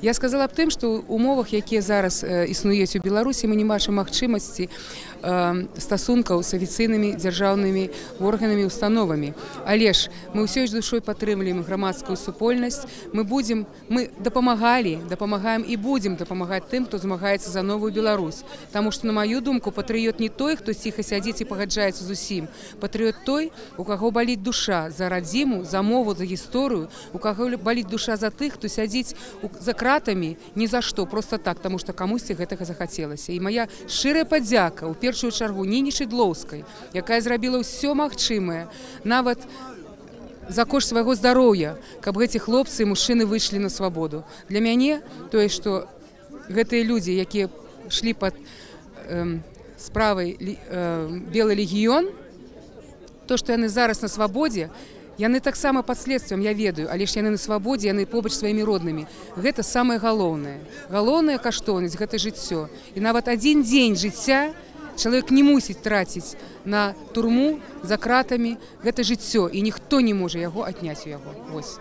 Я сказала аб тым, што ў умовах, якія зараз існуюць у Беларусі, мы не бачым магчымасці стасункаў з афіцыйнымі дзяржаўнымі органамі, установамі. Але ж мы ўсёй душой падтрымліваем грамадскую супольнасць. Мы дапамагалі, дапамагаем і будзем дапамагаць тым, хто змагаецца за новую Беларусь. Таму што, на маю думку, патрыёт не той, хто ціха сядзіць і пагаджаецца з усім. Патрыёт той, у каго баліць душа за радзіму, за мову, за гісторыю, у каго баліць душа за тых, хто сядзіць за кратамі ні за што, просто так, таму што камусьці гэтага захацелася. І мая шчырая падзяка ў першую чаргу Ніне Шыдлоўскай, якая зрабіла ўсё магчымае, нават за кошт свайго здароўя, каб гэці хлопцы і мужчыны выйшлі на свабоду. Для мяне тое, што гэтыя людзі, якія шлі пад справай Белы легіён, то, што яны зараз на свабодзе, яны таксама пад следствам, я ведаю, але ж яны на свабодзе, яны побач сваімі роднымі. Гэта самае галоўнае. Галоўная каштоўнасць — гэта жыццё. І нават адзін дзень жыцця чалавек не мусіць траціць на турму за кратамі. Гэта жыццё, і ніхто не можа яго адняць у яго. Вось.